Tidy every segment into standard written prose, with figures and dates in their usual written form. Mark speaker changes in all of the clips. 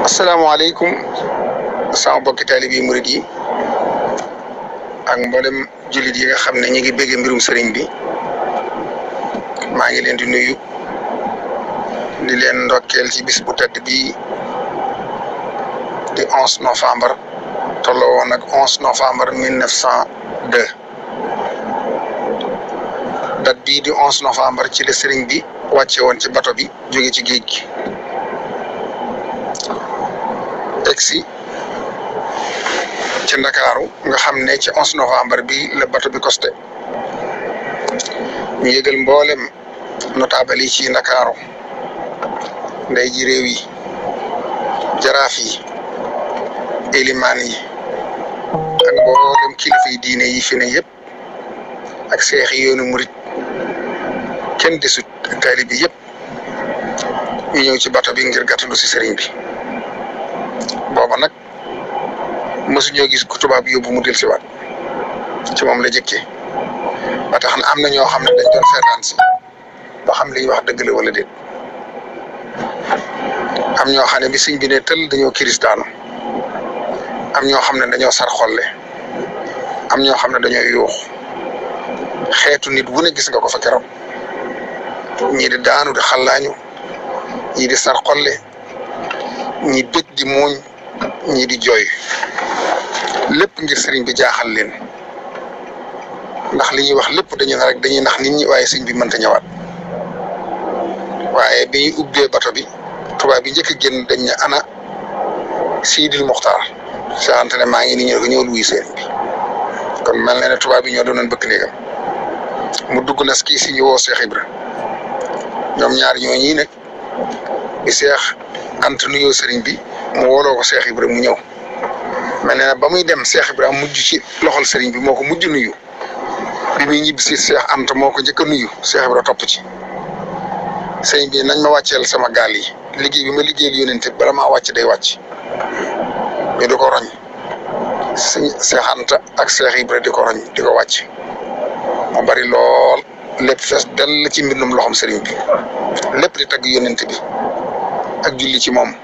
Speaker 1: asalaamaaleykum sama bokki taalibe yi murid yi ak mboolem jullit yi nga xam ne ñu ngi bëgg mbirum sëriñ bi maa ngi leen di nuyu di leen ndokkeel ci bis bu tedd bi di 11 novembre tolloo woon ak 11 novembre 1902 date bii di 11 novembre ci la sëriñ bi wàcce woon ci bato bi jóge ci géej gi egsi ci Ndakaaru nga xam ne ci 11 novembre bi la bato bi costé ñu yëgal mboolem notable yi ci Ndakaaru ndey ji réew yi jaraaf yi élimaan yi ak mboolem kilifa yi diine yi fi ne yëpp ak seex yi yoonu murit kenn desut ak taalibe bi yëpp ñu ñëw ci bato bi ngir gàttandu si sëriñ bi booba nag mësuñoo gis ku tubaab yóbbu mu dellusiwaat ci moom la jëkkee ba tax na am na ñoo xam ne dañ doon seetaan si ba xam li ñuy wax dëgg la wala déet am ñoo xam ne bi sëñ bi ne tël dañoo kiristaanu am ñoo xam ne dañoo sar xolle am ñoo xam ne dañoo yuux xeetu nit wu ne gis nga ko fa keroog ñii di daanu di xallaañu ñii di sar xolle ñi bëgg di muuñ ñii di jooy lépp ngir sëriñ bi jaaxal leen ndax li ñuy wax lépp dañu ne rek dañuy nax nit ñi waaye sëriñ bi mënta ñëwaat waaye bi ñu ubbee bato bi tubaab bi njëkk a génn dañ ne ana Sidil Muxtaar saante ne maa ngi nii ñëw ñëwul wuy sëriñ bi kon mel na ne tubaab bi ñoo doonoon bëkk néegam mu dugg nas kii si ñu woo Cheikh Ibra ñoom ñaar ñoo ñii nag bi Cheikh Anta nuyoo sëriñ bi mu wooloo ko Cheikh Ibra mu ñëw mel na ba muy dem Cheikh Ibra mujj ci loxol sëriñ bi moo ko mujj nuyu bi muy ñibbi si Cheikh Anta moo ko njëkk a nuyu Cheikh Ibra topp ci sëriñ bi nañ ma wàcceel sama gaal yi liggéey bi ma liggéeyal yónente bala maa wàcc day wàcc ñu di ko roñ sëñ Cheikh Anta ak Cheikh Ibra di ko roñ di ko wàcc mu bari lool lépp fees dell ci mbindum loxom sëriñ bi lépp di tagg yónente bi ak julli ci moom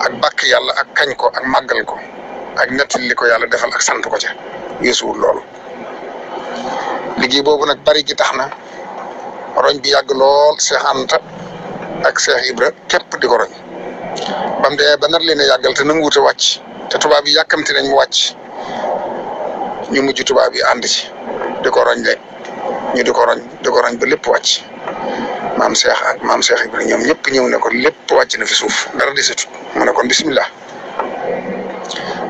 Speaker 1: ak bàkk yàlla ak kañ ko ak màggal ko ak nettali li ko yàlla defal ak sant ko ca yeesuwul loolu liggéey boobu nag bari gi tax na roñ bi yàgg lool Cheikh Anta ak Cheikh Ibra képp di ko roñ bam dee ba nar leen a yàggal te nanguwut a wàcc te tubaab yi yàkkamti nañ mu wàcc ñu mujj tubaab yi ànd ci di ko roñ le ñu di ko roñ ba lépp wàcc maam Cheikh ak maam Cheikh Ibra ñoom ñëpp ñëw ne ko lépp wàcc na fi suuf dara desatut mu ne kon bisimilah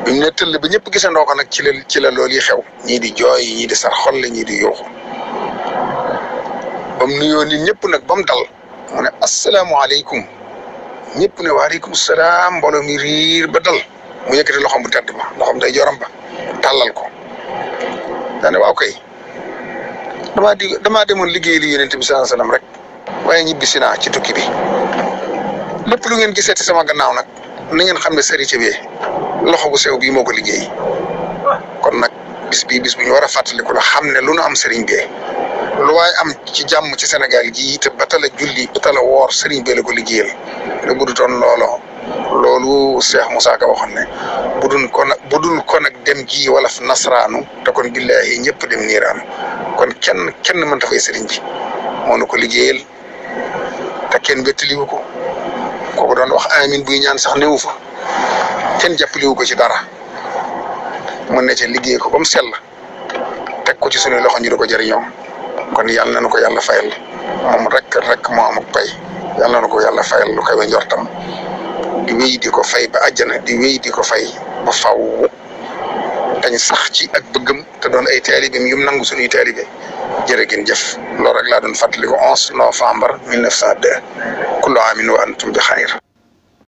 Speaker 1: bi mu ne tëll ba ñëpp gisandoo ko nag ci la loolu yi xew ñii di jooy ñii di sar xolle ñii di yuuxu ba mu nuyoo nit ñëpp nag ba mu dal mu ne asalaamaaleykum ñëpp ne waaleykum salaam mbooloo mi riir ba dal mu yëkkati loxoom bu tedd ba loxoom day joram ba tàllal ko daane waaw kay damaa demoon liggéey li yonent bi sallallahu alayhi wasallam rek waaye ñibbi si naa ci tukki bi lépp lu ngeen gisati sama gannaaw nag na ngeen xam ne sërite bi loxo bu sew bii moo ko liggéey kon nag bis bii bis bu ñu war a fàttaliku la xam ne lu nu am sëriñ bi lu waaye am ci jàmm ci Sénégal gii te ba tala julli ba tala woor sëriñ bi la ko liggéeyal te bu du toon loolu Cheikh Moussa Ka waxoon ne bu dul ko nag dem gii wala nasraanu te kon billaahi ñëpp dem niiraanu kon kenn mënta fay sëriñ bi moo nu ko liggéeyal te kenn wettaliwu ko kooku doon wax amin buy ñaan sax newu fa kenn jàppaliwu ko ci dara mën na ca liggéey ko ba mu sell teg ko ci suñu loxo ñu di ko jëriñoo kon yàlla na ko yàlla fayal moom rek moo am ak pay yàlla na ko yàlla fayal lu koy ba njortam di wéy di ko fay ba àjjana di wéy di ko fay ba faw dañ sax ci ak bëggam te doon ay taalibeem yum nangu suñuy taalibe jërë ngeen jëf loolu rek laa doon fàttali ko 11 novembre 1902 kullu aamin wa antum bi xayr